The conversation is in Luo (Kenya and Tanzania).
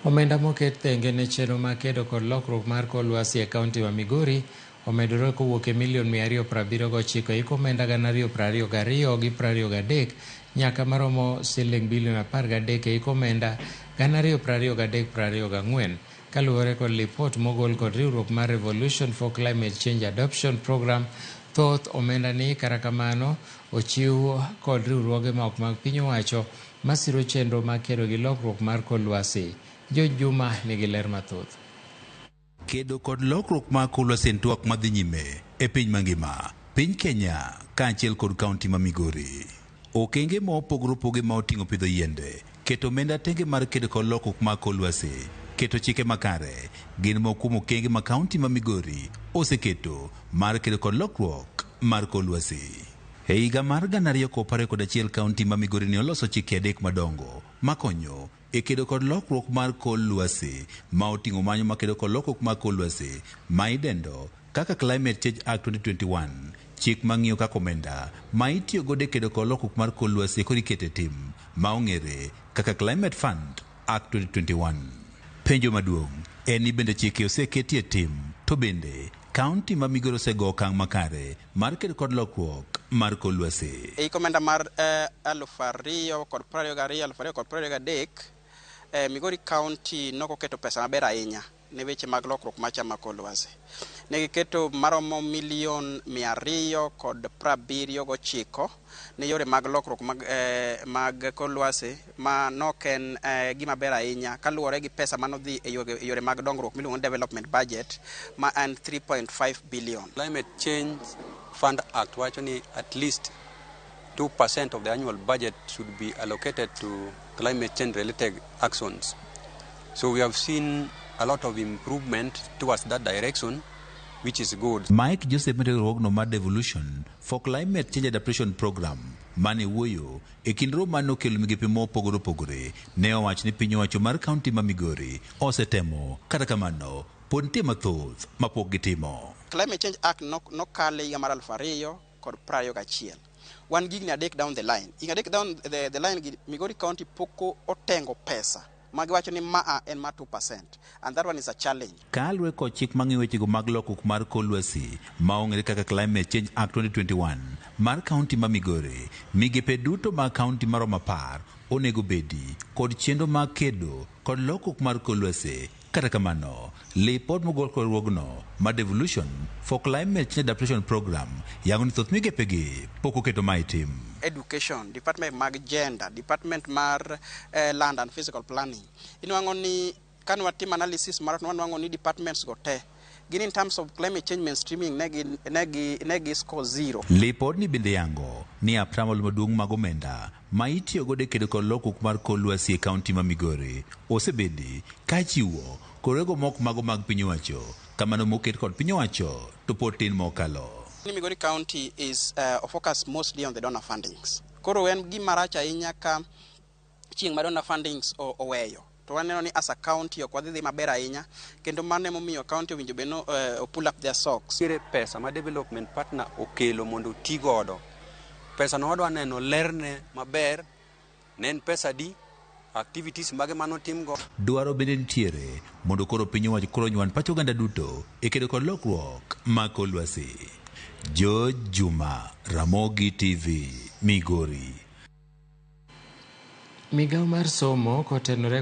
Omenda moket thenge ne chenro mar kedo kod lokruok mar kor lwasi e kaunti ma Migori omedore kowuok e milion 279 e hik omenda 2022 gi 23 nyaka maromo siling bilion 13 e hik omenda 2023-24 kaluwore kod lipot mogol kod riwruok mar Revolution for Climate Change Adoption Program. Thoth omenda ni kata kamano ochiw kod riwruoge ma ok mag piny owacho masiro chenro mar kedo gi lokruok mar kor lwasi. George Juma nigi ler mathoth. Kedo kod lokruok mar kor lwasi en twak madhi nyime e piny mangima, piny Kenya kaachiel kod kaunti ma Migori. Okenge ma opogore opogore ma oting'o pidho yiende, keto omenda tenge mar kedo kod lokruok mar kor lwasi, keto chike makare, gin moko kuom okenge ma kaunti ma Migori oseketo mar kedo kod lokruok mar kor lwasi. E higa mar 2021 kaunti ma Migori ne oloso chike adek madongo makonyo e kedo kod lokruok mar kor lwasi ma oting'o manyo makedo kod lokruok mar kor lwasi ma idendo kaka Climate Change Act 2021, chik mang'iyo kaka omenda ma itiyo godo e kedo kod lokruok mar kor lwasi koro iketo e tim ma ong'ere kaka Climate Fund Act 2021. Penjo maduong' en ni bende chike oseketi e tim to bende kaunti ma Migori osego okang' makare mar kedo kod lokruok mar kor lwasi. E hik omenda mar 2022 2023, Migori County nokoketo pesa maber ahinya ne weche mag lokruok macha mag kor lwasi. Ne giketo maromo milion 279 ne yore mag lokruok mag kor lwasi ma nok en gima ber ahinya kaluwore gi pesa manodhi e yore mag dongruok miluongo ni development budget ma en 3.5 billion. Climate Change Fund Act wacho ni at least 2% of the annual budget should be allocated to climate change related actions. So we have seen a lot of improvement towards that direction, which is good. Mike Joseph mar riwruogno mar Devolution for Climate Change Adaptation Program mane wuoyo e kind romo mane okelo migepe mopogore opogore ne owacho ni piny owacho mar kaunti ma Migori osetemo kata kamano pod nitie mathoth mapok gitimo. Climate Change Act nokal e higa mar 2021. Wan gi higni 3 down the line. Higni 3 down the line gi Migori County pok otengo pesa magiwacho ni maa en mar 2% and that one is a challenge. Kaluwore kod chik mang'iyo wechego mag lokruok mar kor lwasi ma ong'ere kaka Climate Change Act 2021 mar kaunti ma Migori, migepe duto mag kaunti maromo 10 onego bedi kod chenro mag kedo kod lokruok mar kor lwasi. Kata kamano, lipot mogol kod riwruogno mar Devolution for Climate Change Adaptation Program yango ni thoth migepegi pok oketo ma e tim. Education, department mag gender, department mar land and physical planning. Inwang'o ni kane watimo analysis mar wanwang'o ni departments go te gin in terms of climate change mainstreaming ne gi score 0. Lipodni bende yango ni atamalo maduong' mag omenda ma itiyo godo e kedo kod lokruok mar kor lwasi e kaunti ma Migori osebedi ka chiwo korego mok mago mag piny owacho kamano moket kod piny owacho to pod tin mokalo. Ni Migori County is focused mostly on the donor fundings. Koro en gima rach ahinya ka chieng' ma donor fundings oweyo to waneno ni as a county ok wadhi dhi maber ahinya kendo mano emomiyo county owinjo bed no pull up their socks. Nitiere pesa ma development partner okelo mondo oti godo. Pesa no wadwa neno lerne maber, ne en pesa di, activities mage manotim go. Dwaro bende nitiere mondo koro piny owacho koro nywan pach oganda duto e kedo kod lokruok mag kor lwasi. George Juma, Ramogi TV, Migori. Migawo mar somo kotenore